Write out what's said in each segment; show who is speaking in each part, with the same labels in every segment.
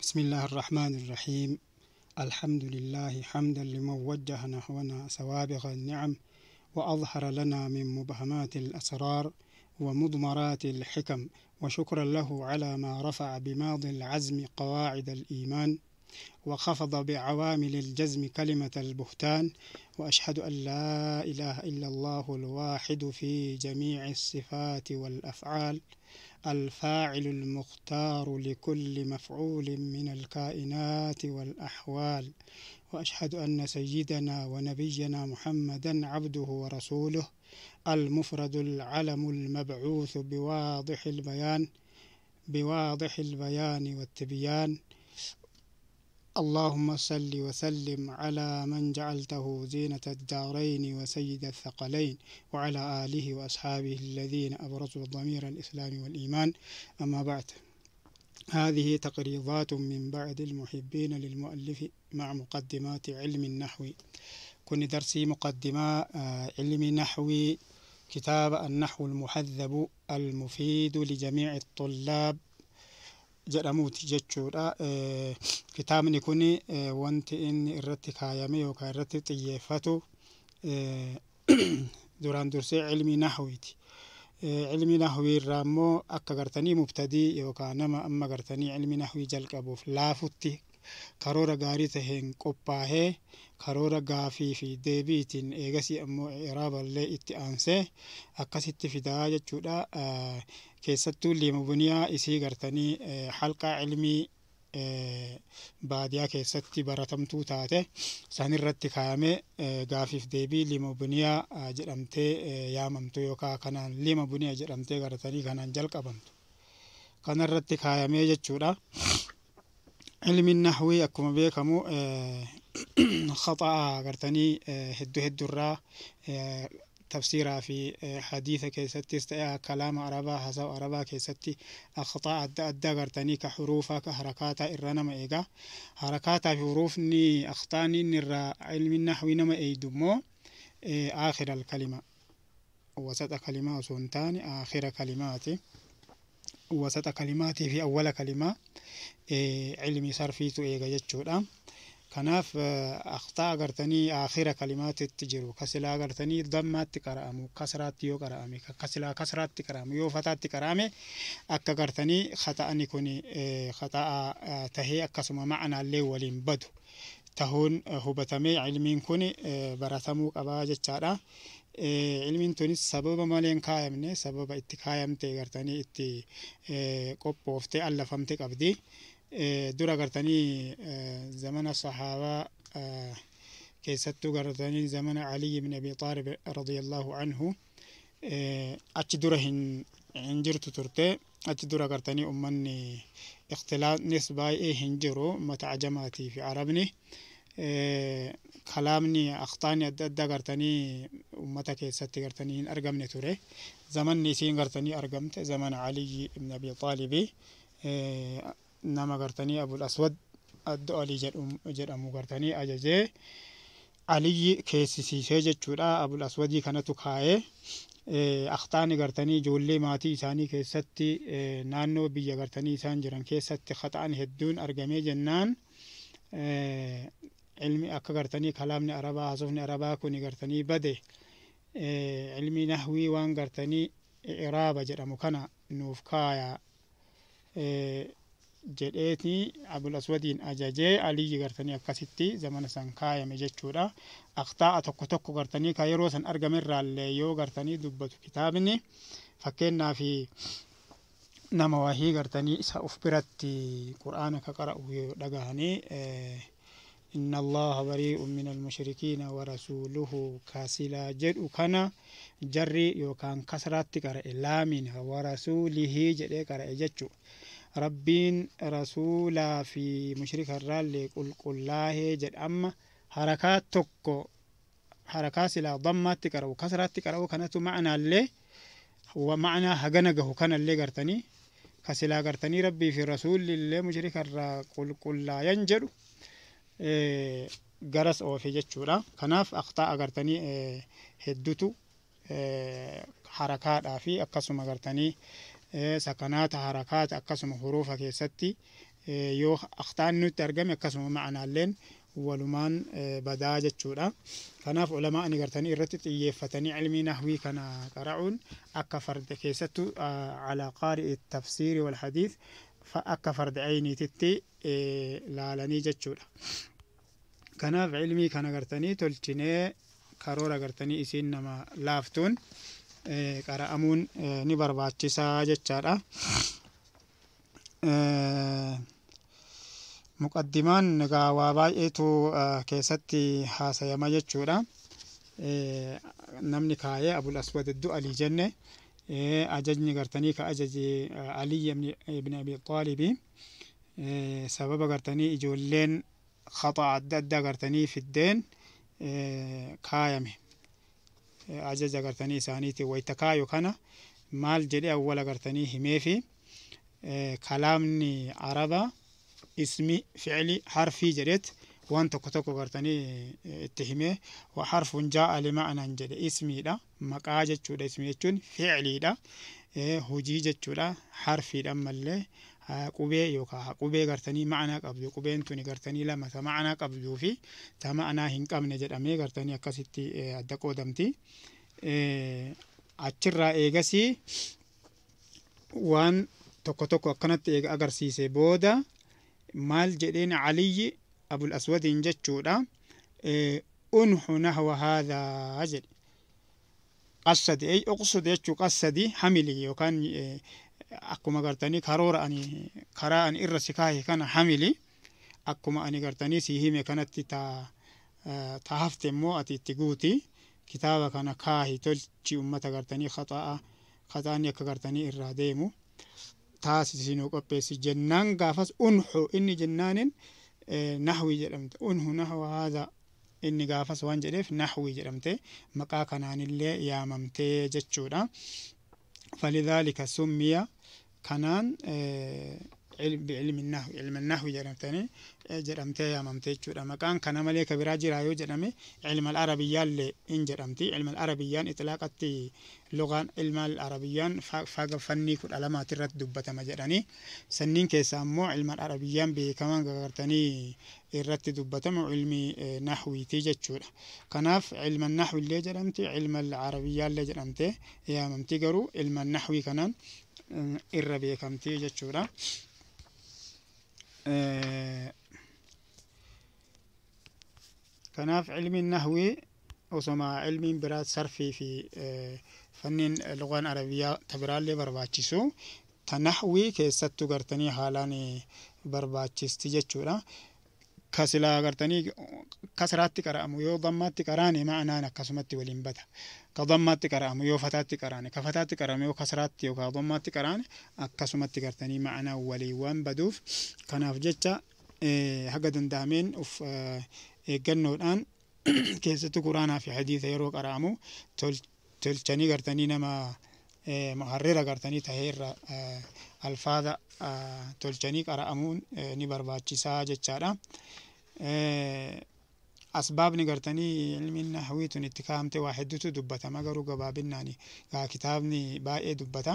Speaker 1: بسم الله الرحمن الرحيم. الحمد لله حمدا لمن وجه نحونا سوابغ النعم، وأظهر لنا من مبهمات الأسرار ومضمرات الحكم، وشكرا له على ما رفع بماضي العزم قواعد الإيمان، وخفض بعوامل الجزم كلمة البهتان، وأشهد أن لا إله إلا الله الواحد في جميع الصفات والأفعال، الفاعل المختار لكل مفعول من الكائنات والأحوال، وأشهد أن سيدنا ونبينا محمدا عبده ورسوله المفرد العلم المبعوث بواضح البيان والتبيان. اللهم صل وسلم على من جعلته زينة الدارين وسيد الثقلين، وعلى آله وأصحابه الذين أبرزوا ضمير الإسلام والإيمان. أما بعد، هذه تقريضات من بعد المحبين للمؤلف مع مقدمات علم النحو. كن درسي مقدمة علم نحو، كتاب النحو المحذب المفيد لجميع الطلاب jedhamuuti jechuudha. Kitaabni kun wanti inni irratti kaayame yookaan irratti xiyyeeffatu duraan dursee ilmi nahwiiti. Ilmi nahwii irraa immoo akka gartanii mubtadii yookaan nama amma gartanii ilmi nahwii jalqabuuf laafutti karoora gaarii taheen qophaahee, karoora gaafii fi deebiitiin eegasii ammoo iraaballee itti aansee akkasitti fidaa jechuudha. Keessattuu liima isii gartanii halqaa ilmii baadiyaa keessatti baratamtuu taate sanirratti kaayamee, gaafiif deebii liima buniyaa jedhamtee yaamamtu yookaan kanaan liima buniyaa jedhamtee gartanii kanaan jalqabamtu kanarratti kaayamee jechuudha. Ilmi nahwii akkuma beekamu khaxaa gartanii hedduu hedduurraa tafsiiraa fi hadiisa keessattis ta'e, kalaama arabaa, haasawa arabaa keessatti akhxaa adda addaa gartanii ka huruufaa ka harakaataa irra nama eega. Harakaataa fi huruufni akhxaan inni irraa ilmi nahwii nama eeydu immoo aakhira alkalima, wasaxa kalimaa osoo hin taane aakhira kalimaati. Wasaxa kalimaatii fi awwala kalimaa ilmi sarfiitu eega jechuudha. Kanaaf akhxaa gartanii aakhira kalimaatitti jiru, ka silaa gartanii dammaatti qara'amu kasraatti yoo qara'ame, ka silaa kasraatti qara'amu yoo fataatti qara'ame, akka gartanii khaxa'ani kun khaxa'a tahee akkasuma ma'anaallee waliin badu tahuun hubatamee ilmiin kun baratamuu qabaa jechaadha. Ilmiin tunis sababa malee hin kaayamne, sababa itti kaayamte gartanii itti qophooftee allafamte qabdi. Dura gartanii zamana sahaabaa, keessattuu gartanii zamana Ali ibn Abi Xaalib radiyallahu anhu, achi dura hin jirtu turte. Achi dura gartanii ummanni ikhtilaafnis baay'ee hin jiru, ummata ajamaatii fi arabni, kalaamni akhtaani adda addaa gartanii ummata keessatti gartanii hin argamne ture. Zamanni isiin gartanii argamte zamana Ali ibn Abi Xaalibi, nama gartanii Abul Aswad Addu'alii jedhamu gartanii ajajee Aliyyi keessisiisee jechuudha. Abul Aswadii kanatu kaa'ee akhtaani gartanii ijoollee maatii isaanii keessatti, naannoo biyya gartanii isaan jiran keessatti khaxa'an hedduun argamee jennaan, ilmi akka gartanii kalaamni arabaa, haasofni arabaa kun gartanii bade, ilmi nahwii waan gartanii iraaba jedhamu kana nuuf kaaya jedheeti Abul Aswadiin ajajee Aliyyi gartanii akkasitti zamana san kaayame jechuudha. Akhxaa'a tokko tokko gartanii ka yeroo san argamerraallee yoo gartanii dubbatu kitaabni, fakkeenyaaf nama wahii gartanii isa uf biratti qur'aana ka qara'u yoo dhagahanii, "إن الله بريء من المشركين ورسوله" kasilaa jedhu kana jarri yookaan kasraatti qara'e, laamiin "ورسوله" jedhee qara'e jechuudha. Rabbiin rasuulaa fi mushrika irraallee qulqullaahee jedha. Amma harakaa tokko, harakaa silaa dammaatti qara'u kasraatti qara'u kanatu ma'anaallee ma'anaa hagana gahu kanallee gartanii ka silaa gartanii rabbii fi rasuulli illee mushrika irraa qulqullaayan jedhu garas oofe jechuudha. Kanaaf akhtaa agartanii hedduutu harakaadhaa fi akkasuma gartanii sakanaata harakaata akkasuma huruufa keessatti Yoo akhtaan nutti argame akkasuma ma'anaalleen walumaan badaa jechuudha. Kanaaf ulamaa'ni gartanii irratti xiyyeeffatanii ilmii nahwii kana qara'uun akka farda keessattuu alaa qaari'i tafsiiri wal hadiis akka farda ayniititti laalanii jechuudha. Kanaaf ilmii kana gartanii tolchinee karoora gartanii isiin nama laaftuun qara'amuun ni barbaachisaa jechaadha. Muqaddimaan egaa waa baay'eetu keessatti haasayama jechuudha. Namni kaayee Abul Aswad Du'alii jenne, ajajni gartanii ka ajaje Aliyyi ibn Abi Xaalibi, sababa gartanii ijoolleen khaxaa adda addaa gartanii fiddeen kaayame. Ajaja gartanii isaaniitiin wayita kaayu kana maal jedhe awwala gartanii himeefi kalaamni Arabaa ismi, fi'li, harfii jedheet waan tokko tokko gartanii itti himee, wa harfun jaa'a lima'naan jedhe, ismiidha, maqaa jechuudha, ismi jechuun fi'liidha, hojii jechuudha, harfiidha ammallee qubee yookaan qubee gartanii ma'anaa qabdu, qubeen tuni gartanii lama, ta ma'anaa qabduu fi ta ma'anaa hin qabne jedhamee gartanii akkasitti adda qoodamti. Achirraa eegasii waan tokko tokko akkanatti eega agarsiise booda maal jedheen Aliyyi Abul Aswadiin jechuudha. Unhu nahwa haadhaa jedhe. Qassadi ay uqsud jechuu, qassadi hamili yookaan akkuma gartanii karoora ani karaa ani irra si kaahe kana hamili, akkuma ani gartanii si hime kanatti ta ta hafte immoo ati itti guuti, kitaaba kana kaahi tolchi, ummata gartanii khaxa'a khaxaani akka gartanii irraa deemu taasisi, nuu qopheessi jennaan, gaafas unhu inni jennaanin nahwii jedhamte. Unhu nahwa haadha inni gaafas waan jedheef nahwii jedhamte, maqaa kanaanillee yaamamtee jechuudha. Falidhaalika summiya, kanaan بعلم النحو، علم النحو jedhamtanii jedhamtee yaamamte jechuudha. Maqaan kana malee ka biraa jira yoo jedhame, ilma al-arabiyyaallee in jedhamti. Ilma al-arabiyyaan itlaaqatti lugaan ilma al-arabiyyaan faga fannii 12 irratti dubbatama jedhanii, sanniin keessa ammoo ilma al-arabiyyaan beekamaan gartanii irratti dubbatamu ilmi nahwiitii jechuudha. Kanaaf ilma nahwi illee jedhamti, ilma al-arabiyyaallee jedhamte yaamamti, garuu ilma nahwii kanaan irra beekamti jechuudha. Kanaaf ilmiin nahwii osoma ilmiin biraa sarfii fi fanniin lugaan arabiyyaa ta biraallee barbaachisu, ta nahwii keessattuu gartanii haalaan barbaachisti jechuudha. Ka silaa gartanii kasraatti qara'amu yoo dammaatti qaraane ma'anaan akkasumatti waliin bada. Ka dammaatti qara'amu yoo fataatti qaraane, ka fataatti qara'amu yoo kasraatti yookaan dammaatti qaraane akkasumatti gartanii ma'anaan waliin waan baduuf, kanaaf jecha haga danda'ameen uf eeggannoodhaan keessattuu quraanaa fi hadiisa yeroo qara'amu tolchanii gartanii nama muharrira gartanii tahee irra alfaada tolchanii qara'amuun ni barbaachisaa jechaadha. Asbaabni gartanii ilmiin nahwii tun itti kaa'amte waa hedduutu dubbatama, garuu gabaabinaan kitaabni baay'ee dubbata.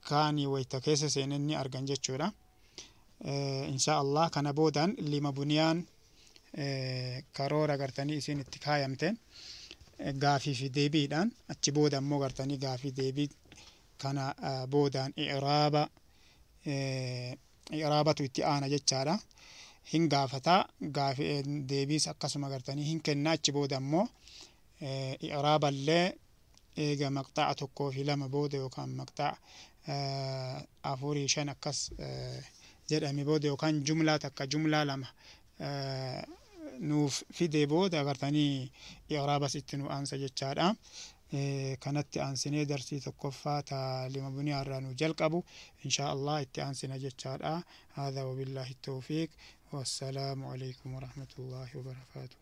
Speaker 1: Kaani wayita keessa seenan ni argan jechuudha. Insha Allah kana boodaan lima buniyaan karoora gartanii isiin itti kaayamte gaafii fi deebiidhaan, achi booda ammoo gartanii gaafii deebii kana boodaan i'raaba i'raabatu itti aana jechaadha. Hin gaafataa, gaafii deebiis akkasuma gartanii hin kenna, achi booda ammoo i'raaballee eega maqxa'a tokkoo fi lama booda yookaan maqxa'a afurii shan akkas jedhame booda yookaan jumlaa takka jumlaa lama nuuf fide booda agartanii i'raabas itti nu aansa jechaadha. Kanatti aansinee darsii tokkoffaa ta lima buniyaa irraa nu jalqabu inshaa Allah itti aansina jechaadha. Haadha wabillaahi tawfiiq, wassalaamu alaikum warahmatullaahi wabarakaatuh.